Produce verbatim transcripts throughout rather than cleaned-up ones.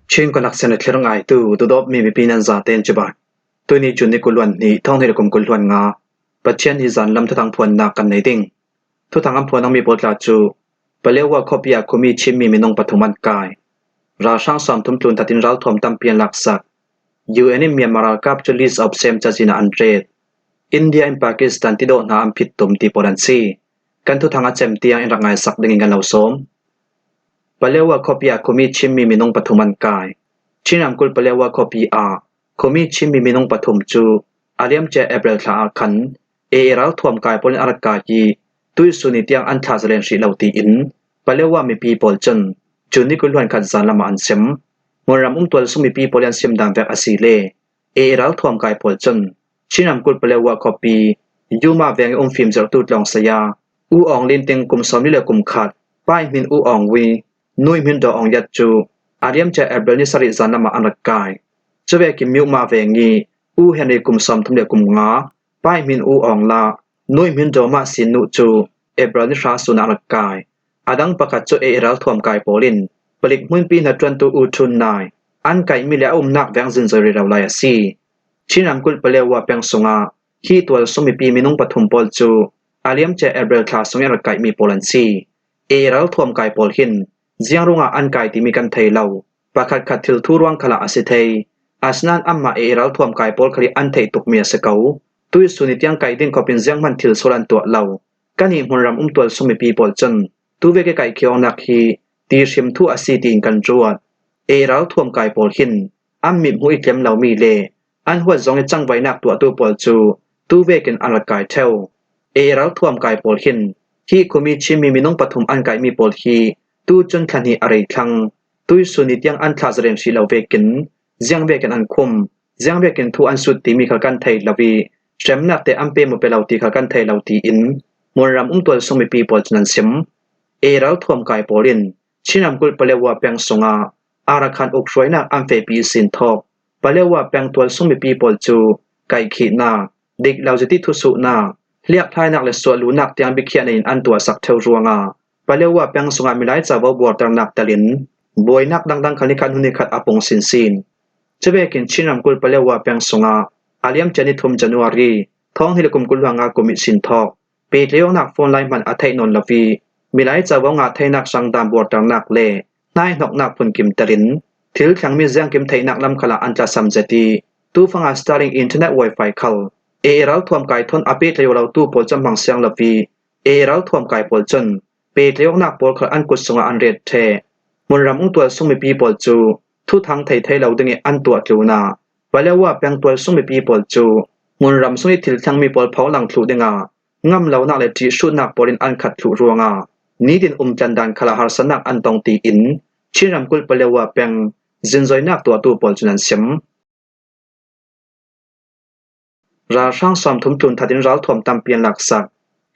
Chin Connection a thlir ngaitu, Dudawpmi mipi nan zaten cibai. Tuini June ni kul hluan hnih, thawng hnih le kum kul hluan nga, Pathian hi zan lam thuthang phuannak kan nei ding. Thuthang an phuan dingmi pawl tla cu Paletwa khuapi ah khuami Chinmi minung pathum an kai. Ralhrang sawmthum tlun thatin ralthuam tampi an laksak. U N in Myanmar ralkap cu list of shame cazin ah an ret. India in Pakistan tidawh hna an phit tum ti pawl an si. Kan thuthang a cem tiang in rak ngaisak dingin kan lo sawm. Paletwa khuapi ah khuami Chinmi minung pathum an kai. Chin ramkulh Paletwa khuapi ah khuami Chinmi minung pathum cu a liamcia April thla ah khan A A ralthuam kai pawl in a rak kai i tuihsun ni tiang an thla zalen hrih lo tiin Paletwa mipi pawl cun June ni kul hluan khat zan lam ah an sim. Hmunram um tualsung mipi pawl i an sim dan vek a si le A A ralthuam kai pawl cun Chin ramkulh Paletwa khuapi Yuma veng i um fimzirhtu tlawng saya U Aung Lin Ting kum sawmli le kum khat, pa i hmin U Aung Wi, nu i hmin Daw Aung Yat cu a liamcia April ni sarih zan lam ah an rak kai. Cuvekin Myanmar veng i U Henry kum sawmthum le kum nga, pa i hmin U Aung La, nu i hmin Daw Mah Sin Nu cu April ni hra sun ah a rak kai. A dang pakhat cu A A ralthuam kai pawl in palik hmunpi hnaṭuantu U Htun Naing an kaihmi le a umnak veng zin zoi rero lai a si. Chin ramkulh Paletwa peng sungah hi tualsung mipi minung pathum pawl cu a liamcia April thla sung i a rak kaihmi pawl an si. A A ralthuam kai pawl hin ziang ruangah an kai timi kan thei lo. Pakhatkhat thil thu ruang khalah a si thei. Asinain anmah A A ralthuam kai pawl khal i an theih tukmi a si ko. Tuihsun ni tiang kaih ding khawpin zianghman thil sual an tuah lo. Kan i hmunram um tualsung mipi pawl cun tuvek i kaihkhia awknak hi ti hrim thu a si tiin kan ruat. A A ralthuam kai pawl hin an mithmuh i tlem lomi le an huat zong i cangvaihnak tuahtu pawl cu tuvekin an rak kai ṭheu. A A ralthuam kai pawl hin hi khuami Chinmi minung pathum an kaihmi pawl hi tu cun thla hnih a rei thlang. Tuihsun ni tiang an thla zalen hrih lo vekin ziang vekin an khum, ziang vekin thu an sut timi khal kan thei lo i hremnak te an pe maw pe lo ti khal kan thei lo tiin hmunram um tualsung mipi pawl cun an sim. A A ralthuam kai pawl in Chin ramkulh Paletwa peng sungah Arakan ukhruainak an fehpi ihsin thawk Paletwa peng tualsung mipi pawl cu kaihkhihnak, dik lo ziti thusuhnak, hliakthlainak le suahlunak tiang bikhiahnak in an tuahsak ṭheu ruangah Paletwa peng sungah milai cavo buarternak telin buainak dangdang khal nikhat hnu nikhat a pung sinsin. Cuvekin Chin ramkulh Paletwa peng sungah a liamcia ni thum January thawng hnih le kum kul hluan nga kum ihsin thawk pehtlaih awknak phone line hmanh a theih nawn lo i milai cavo ngah theinak hrang dan buarternak le hnaihnoknak phunkim telin thil thlengmi ziangkim theihnak lam khalah an tlasam zet i tufanga Starlink internet wifi khal A A ralthuam kai thawn a pehtlaih aw lotu pawl cu an hmang siang lo i A A ralthuam kai pawl cun pehtlaih awknak pawl khal an kut sungah an ret ṭheh. Hmunram um tualsung mipi pawl cu thuthang thei thei lo ding i an tuah tlunah Paletwa peng tualsung mipi pawl cu hmunram sung i thil thlengmi pawl phohlang thluh dingah ngam lonak le ṭihhrutnak pawl in an khat thluh ruangah nitin umtlan dan khalah harsatnak an tong tiin Chin ramkulh Paletwa peng zinzoinak tuahtu pawl cun an sim. Ralhrang sawmthum tlun thatin ralthuam tampi an laksak.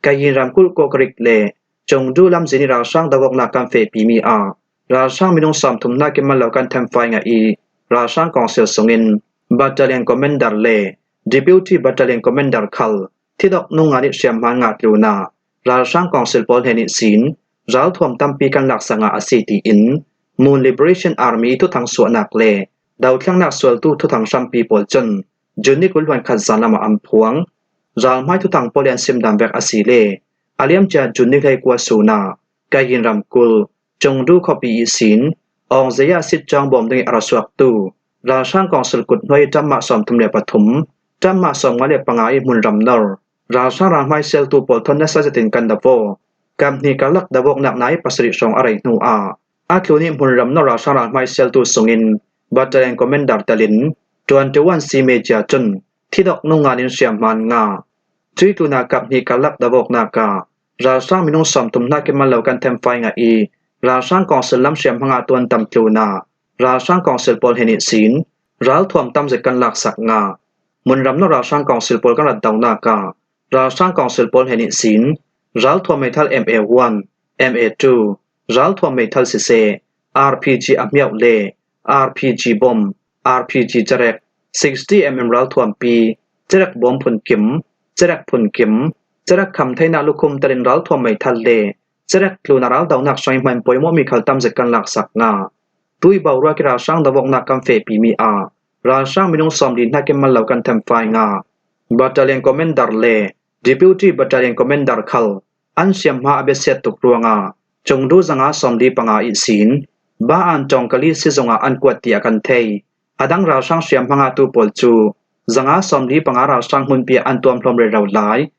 Kayin ramkulh Kawkarik le Cungdu lamzin i ralhrang doawknak kan fehpimi ah ralhrang minung sawmthum hnakin man lo kan themfai ngah i ralhrang kawngsil sungin Battalion Commander le Deputy Battalion Commander khal thidok nung ngan i hriamhma ngah tlunah ralhrang kawngsil pawl hnen ihsin ralthuam tampi kan laksak ngah a si tiin Mon Liberation Army i thuthang suahnak le dothlennak sualtu thuthang hrampi pawl cun June ni kul hluan khat zan lam ah an phuang. Ralhmai thuthang pawl i an sim dan vek a si le a liamcia June ni hleikua sun ah Kayin ramkulh Cungdu khuapi ihsin Aung Zeya sitcawng bawm ding i a ra suaktu ralhrang kawngsil kut hnuai i ṭamah sawmthum le pathum, ṭamah sawmnga le panga i hmunram nor ralhrang ralhmai seltu pawl thawn nasa zetin kan davaw. Kap hnih karlak dawawknak nai pasarih hrawng a rei hnu ah a tlun i hmunram nor ralhrang ralhmai seltu sungin Battalion Commander telin twenty one C Major cun thidok nung ngan in hriamhma ngah. Cuih tlunah kap hnih karlak dawawknak ah ralhrang minung sawmthum hnakin man lo kan themfai ngah i ralhrang kawngsil lam hriamhma ngah tuan tam tlunah ralhrang kawngsil pawl hnen ihsin ralthuam tam zet kan laksak ngah. Hmunram nor ralhrang kawngsil pawl kan rat donak ah ralhrang kawngsil pawl hnen ihsin ralthuam meithal M A one, M A two, ralthuam meithal siseh, R P G a hmiauh le R P G bom, R P G cerek, sixty M M ralthuampi, cerek bawm phunkim, cerek phunkim, cerek kham theinak lukhum telin ralthuam meithal le cerek tlunah raldonak hrawng i hman pawimawhmi khal tam zet kan laksak ngah. tui boruak ih ralhrang dovawknak kan fehpimi ah ralhrang minung sawmli hnakin mal lo kan themfai ngah. Battalion Commander le Deputy Battalion Commander khal an hriamhma a biasiat tuk ruangah Chungdu zanga sawmli panga ihsin Ba An Tawng Kali sizungah an kuat tiah kan thei. A dang ralhrang hriamhma ngahtu pawl cu zanga sawmli panga ralhrang hmunpi ah an tuamhlawm rero lai.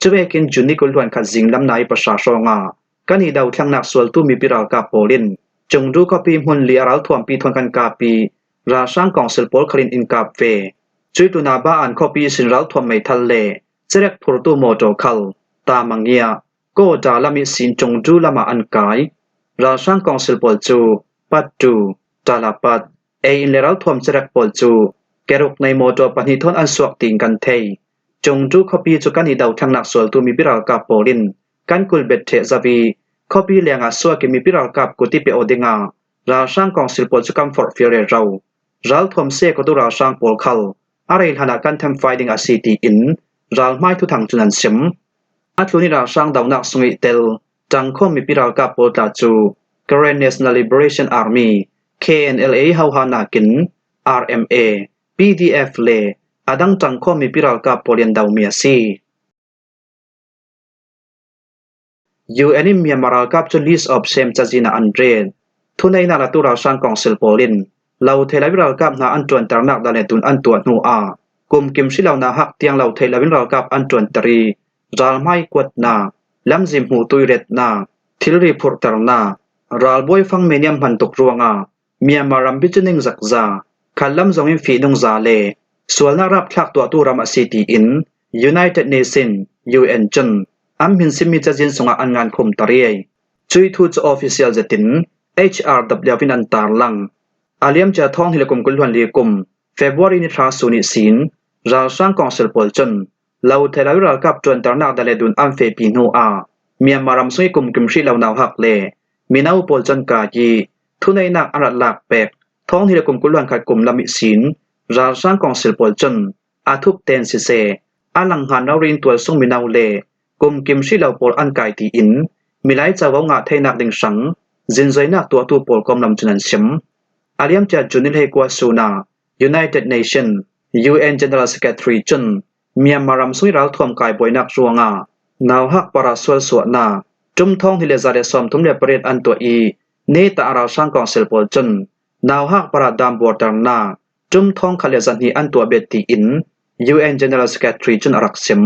Cuvekin June ni kul hluan khat zinglam nai pahra hrawngah kan ih dothlennak sualtu mipi ralkap pawl in Chungdu khuapi hmun li a ralthuampi thawn kan kap ih ralhrang kawngsil pawl khalin in kap ve. Cuih tlunah Ba An khuapi ihsin ralthuam meithal le cerek phurtu mawtaw khal Tamangia, Kawda lam ihsin Chungdu lamah an kai. Ralhrang kawngsil pawl cu Pattu, Talapat, ei in le ralthuam cerek pawl cu keruk nei mawtaw pahnih thawn an suak tiin kan thei. Chungdu khuapi cu kan ih dothlennak sualtu mipi ralkap pawl in kan kulbet ṭheh zo ih khuapi lengah suak ih mipi ralkap kut ih pe aw dingah ralhrang kawngsil pawl cu kan forhfial rero. Ralthuam seh kawtu ralhrang pawl khal a rei hlanah kan themfai ding a si tiin ralhmai thuthang cun an sim. A tlun ih ralhrang donak sung ih tel ṭangkhawm mipi ralkap pawl tla cu Karen National Liberation Army, K N L A, hohanakin R M A, P D F le a dang ṭangkhawm mipi ralkap pawl in domi a si. U N in Myanmar ralkap cu list of shame cazin ah an ret. Thuneihnak latu ralhrang kawngsil pawl in lo thei lo ih ralkap hna an ṭuanternak dan le dun an tuah hnu ah kumkim hrih lo nauhak tiang lo thei lo in ralkap an ṭuanter ih ralhmai kuatnak, lamzin hmuhtu ih retnak, thilri phurhternak, ralbuai fang meniam hman tuk ruangah Myanmar rampi cu ningzakza, khatlam zongin fihnungza le sualnak rapthlak tuahtu ram a si tiin United Nations, U N, cun an hminsinmi cazin sungah an ngankhum ta riai. Cuih thu cu official zetin H R W in an tarlang. A liamcia thawng hnih le kum kul hluan li kum February ni hra sun ihsin ralhrang kawngsil pawl cun lo thei lo ih ralkap ṭuanternak dan le dun an fehpi hnu ah Myanmar ram sung ih kumkim hrih lo nauhak le mino pawl cun kai ih thuneihnak an rak lak pek. Thawng hnih le kum kul hluan khat kum lam ihsin ralhrang kawngsil pawl cun a thup ten siseh, a langhngan rori in tualsung mino le kumkim hrih lo pawl an kai tiin milai covo ngah theinak ding hrang zinzoinak tuahtu pawl kawm lam cun an sim. A liamcia June ni hleikua sun ah United Nations, U N General Secretary cun Myanmar ram sung ih ralthuam kai buainak ruangah nauhak para sualsuahnak ṭum thawng hnih le za le sawmthum le pariat an tuah ih neta a ralhrang kawngsil pawl cun nauhak para daan buarternak ṭum thawng khat le zahnih an tuah bet tiin U N General Secretary cun a rak sim.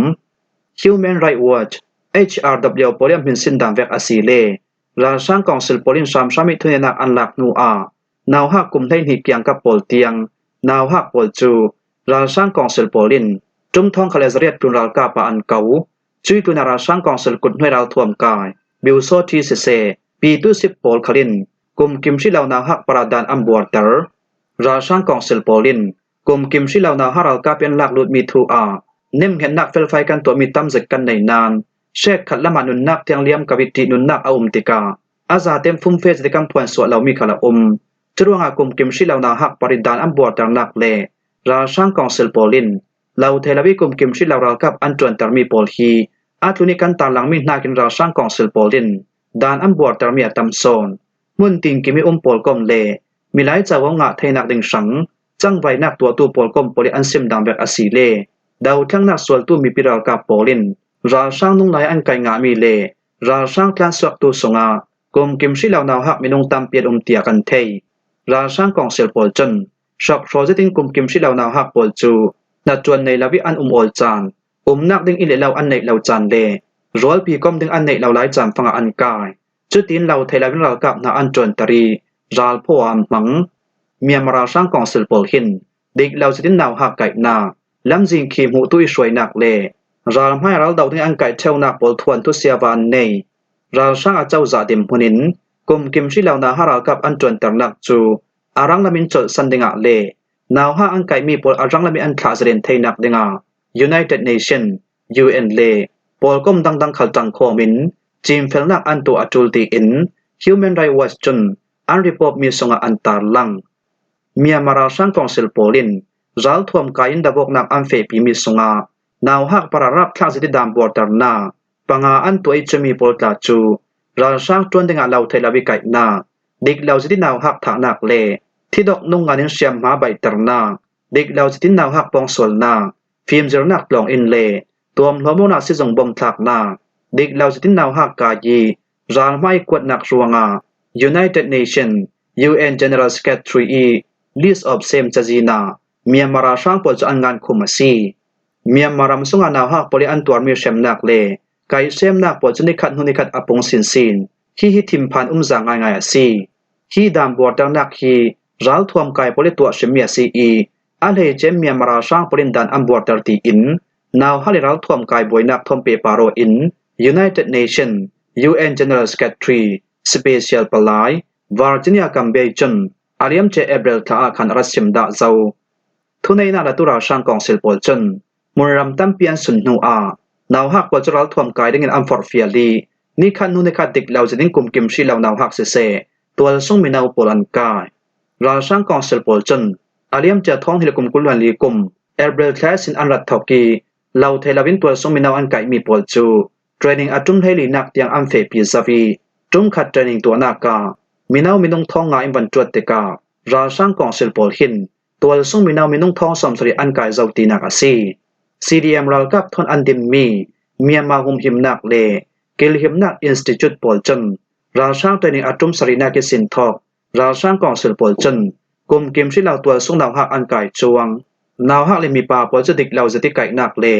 Human Rights Watch, H R W pawl ih a hminsin dan vek a si le ralhrang kawngsil pawl in hramhram ih thuneihnak an lak hnu ah nauhak kum hleihnih kiangkap pawl tiang nauhak pawl cu ralhrang kawngsil pawl in ṭum thawng khat le zariat tlun ralkap ah an ko. Cuih tlunah ralhrang kawngsil kut hnuai ralthuam kai Biu Saw Thi siseh, Pi Tu Sip pawl khal in kumkim hrih lo nauhak para daan an buarter. Ralhrang kawngsil pawl in kumkim hrih lo nauhak ralkap ih an lak lutmi thu ah nemhngetnak felfai kan tuahmi tam zet kan nei nain hrekkhat lamah nunnak tiang liam ko ih ṭih nunnak a um tikah a zaten fumfe zet ih kan phuansuah lomi khal a um. Curuangah kumkim hrih lo nauhak para daan an buarternak le ralhrang kawngsil pawl in lo thei lo ih kumkim hrih lo ralkap an ṭuantermi pawl hi a tlun ih kan tarlangmi hnakin ralhrang kawngsil pawl in daan an buartermi a tam sawn. Hmun tinkim ih um pawl kawm le milai covo ngah theinak ding hrang cangvainak tuahtu pawl kawm pawl ih an sim dan vek a si le dothlennak sualtu mipi ralkap pawl in ralhrang nunglai an kaih ngahmi le ralhrang tlansuaktu sungah kumkim hrih lo nauhak minung tampi an um tiah kan thei. Ralhrang kawngsil pawl cun hrokhrawl zetin kumkim hrih lo nauhak pawl cu hnaṭuan nei lo ih an um awl caan, umnak ding inn le lo an neih lo caan le rualpi kawm ding an neih lo lai caan fangah an kai. Cutin lo thei loin ralkap hna an ṭuanter ih ralphaw ah an hmang. Myanmar ralhrang kawngsil pawl hin dik lo zetin nauhak kaihnak, lamzin khi hmuhtu ih hruainak le ralhmai ral do ding an kaih ṭheunak pawl thuanthu siava an nei. Ralhrang acozah dinhmun in kumkim hrih lo nauhak ralkap an ṭuanternak cu a ranglam in colhsan dingah le nauhak an kaihmi pawl a ranglam in an thlah zalen theinak dingah United Nations, U N le pawlkom dangdang khal ṭangkhawm in cinfelnak an tuah a ṭul tiin Human Rights Watch cun an report mi sungah an tarlang. Myanmar ralhrang kawngsil pawl in ralthuam kai in dovawknak an fehpimi sungah nauhak para rapthlak zet ih daan buarternak panga an tuah ih cumi pawl tla cu ralhrang ṭuan dingah lo theih lo ih kaihnak, dik lo zetin nauhak thahnak le thidok nung ngan in hriamhma baihternak, dik lo zetin nauhak pawngsualnak, fimzirnak tlawng in le tuamhlawm awknak sizung bawm thlaknak, dik lo zetin nauhak kai i ralhmai kuatnak ruangah United Nation, U N General Secretary i list of sem cazin ah Myanmar ralhrang pawl cu an ngan khum a si. Myanmar ram sungah nauhak pawl i an tuarmi hremnak le kaihhriamnak pawl cu nikhat hnu nikhat a pung sinsin. Hi hi thimphan umza ngaingai a si. Hi dan buarternak hi ralthuam kai pawl i tuah hrimmi a si i, a hleice Myanmar ralhrang pawl in dan an buarter tiin nauhak le ralthuam kai buainak thawn pehpar aw in United Nation, U N General Secretary, Special Palai, Virginia Gambia cun a liamcia April thla ah khan a rak sim dah zo. Thuneihnak latu ralhrang kawngsil pawl cun hmunram tampi an sun hnu ah nauhak pawl cu ralthuam kai dingin an forhfial i, nikhat hnu nikhat dik lo zetin kumkim hrih lo nauhak siseh, tualsung mino pawl an kai. Ralhrang kawngsil pawl cun a liamcia thawng hnih le kum kul hluan li kum April thla ihsin an rat thawk i, lo thei loin tualsung mino an kaihmi pawl cu training a ṭum hleilinak tiang an fehpi zo i, ṭum khat training tuahnak ah mino minung thawng nga in van ṭuat tikah ralhrang kawngsil pawl hin tualsung mino minung thawng sawmsarih an kai zo tinak a si. C D M ralkap thawn an dinmi Myanmar humhimnak le kilhimnak institute pawl cun ralhrang training a ṭum sarihnak ihsin thawk ralhrang kawngsil pawl cun kumkim hrih lo tualsung nauhak an kai cuang. Nauhak le mipa pawl cu dik lo zet i kaihnak le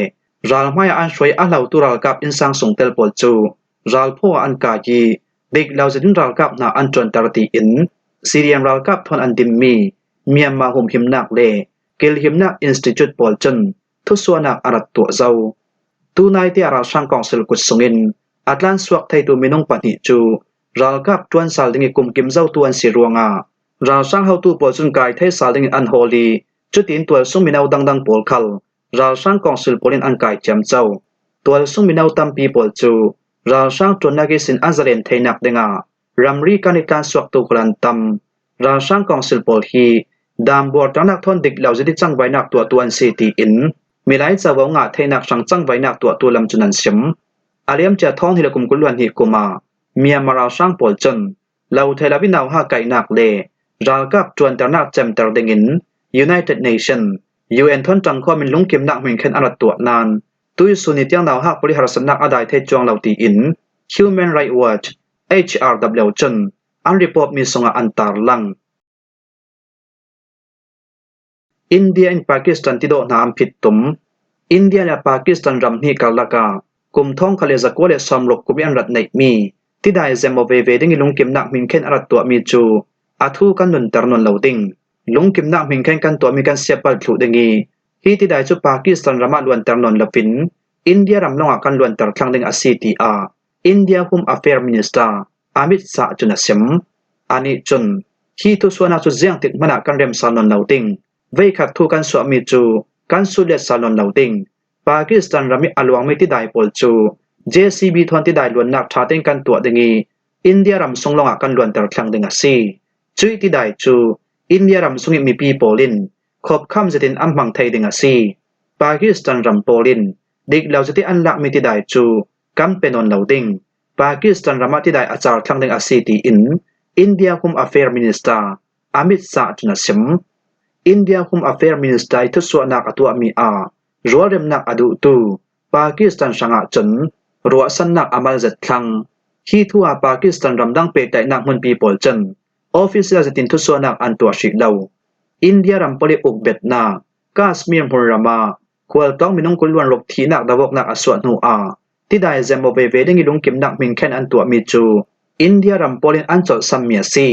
ralhmai ah an hruai a hlotu ralkap innsang sungtel pawl cu ralphaw ah an kai i, dik lo zetin ralkap hna an ṭuanter tiin C D M ralkap thawn an dinmi Myanmar humhimnak le kilhimnak institute pawl cun thusuahnak a rak tuah zo. Tunaite ah ralhrang kawngsil kut sungin a tlansuak theitu minung pahnih cu ralkap ṭuan sal ding i kumkim zotu an si ruangah ralhrang hotu pawl cun kai thei sal dingin an hawl i, cutin tualsung mino dangdang pawl khal ralhrang kawngsil pawl in an kai ciamco. Tualsung mino tampi pawl cu ralhrang ṭuannak ihsin an zalen theinak dingah ramri kan i tlansuaktu khal an tam. Ralhrang kawngsil pawl hi dan buarternak thawn dik lo zet i cangvainak tuahtu an si tiin milai covo ngah theinak hrang cangvainak tuahtu lam cun an sim. A liamcia thawng hnih le kum kul hluan hnih kum ah Myanmar ralhrang pawl cun lo thei lo i nauhak kaihnak le ralkap ṭuanternak cemter dingin United Nation, U N thawn ṭangkhawm in lungkimnak hmunkhen a rak tuah nain tuihsun ni tiang nauhak pawl i harsatnak a dai thei cuang lo tiin Human Rights Watch, H R W cun an report mi sungah an tarlang. India in Pakistan tidawh hna an phit tum. India le Pakistan ram hnih karlak ah kum thawngkhat le zakua le sawmruk kum i an rat neihmi tidai zemawh veve ding i lungkimnak hmunkhen a rak tuahmi cu a thu kan nunter nawn lo ding. Lungkimnak hmunkhen kan tuahmi kan siatpal thluh ding i, hi tidai cu Pakistan ram ah luanter nawn loin India ram lawngah kan luanter thlang ding a si, tiah India Home Affairs Minister Amit Shah cun a sim. Anih cun, hi thusuahnak cu ziangtik hmanh ah kan remsal nawn lo ding. Veikhat thu kan suahmi cu kan sutlet sal nawn lo ding. Pakistan ram i a luangmi tidai pawl cu J C B thawn tidai luannak ṭha tein kan tuah ding i, India ram sung lawngah kan luanter thlang ding a si. Cuih tidai cu India ram sung i mipi pawl in khopkham zetin an hmang thei ding a si. Pakistan ram pawl in dik lo zet i an lakmi tidai cu kan pe nawn lo ding. Pakistan ram ah tidai a car thlang ding a si, tiin India Home Affairs Minister Amit Shah cun a sim. India Home Affairs Minister i thusuahnak a tuahmi ah rualremnak a duhtu Pakistan hrangah cun ruahsannak a mal zet thlang. Hi thu ah Pakistan ramdang pehtlaihnak hmunpi pawl cun official zetin thusuahnak an tuah hrih lo. India ram pawl i ukbetnak Kashmir hmunram ah khualtlawng minung kul hluan ruk thihnak davawknak a suah hnu ah tidai zemawh veve ding i lungkimnak hmunkhen an tuahmi cu India ram pawl in an colhsammi a si.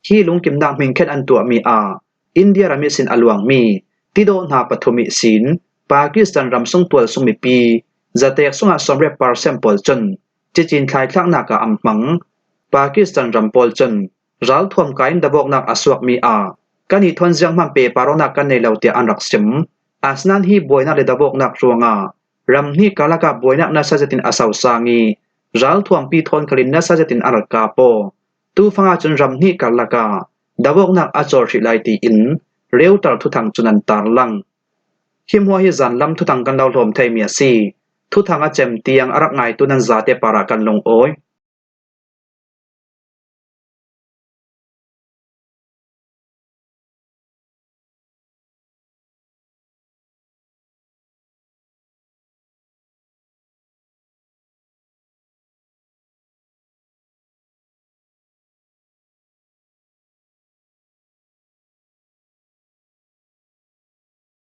Hi lungkimnak hmunkhen an tuahmi ah India ram ihsin a luangmi tidawh hna pathum ihsin Pakistan ram sung tualsung mipi zatek sungah sawmriat percent pawl cun cicin thlaithlaknak ah an hmang. Pakistan ram pawl cun ralthuam kai in davawknak a suakmi ah kan i thawn zianghman pehpar awknak kan nei lo tiah an rak sim. Asinain hi buainak le davawknak ruangah ram hnih karlak ah buainak nasa zetin a sosang i ralthuampi thawn khal in nasa zetin a rak kap aw. Tufang ahcun ram hnih karlak ah davawknak a cawl hrih lai, tiin Reuters thuthang cun an tarlang. Hi hmuah hi zanlam thuthang kan lo hlawm theimi a si. Thuthang a cem tiang a rak ngaitu nan zate parah kan lungawi.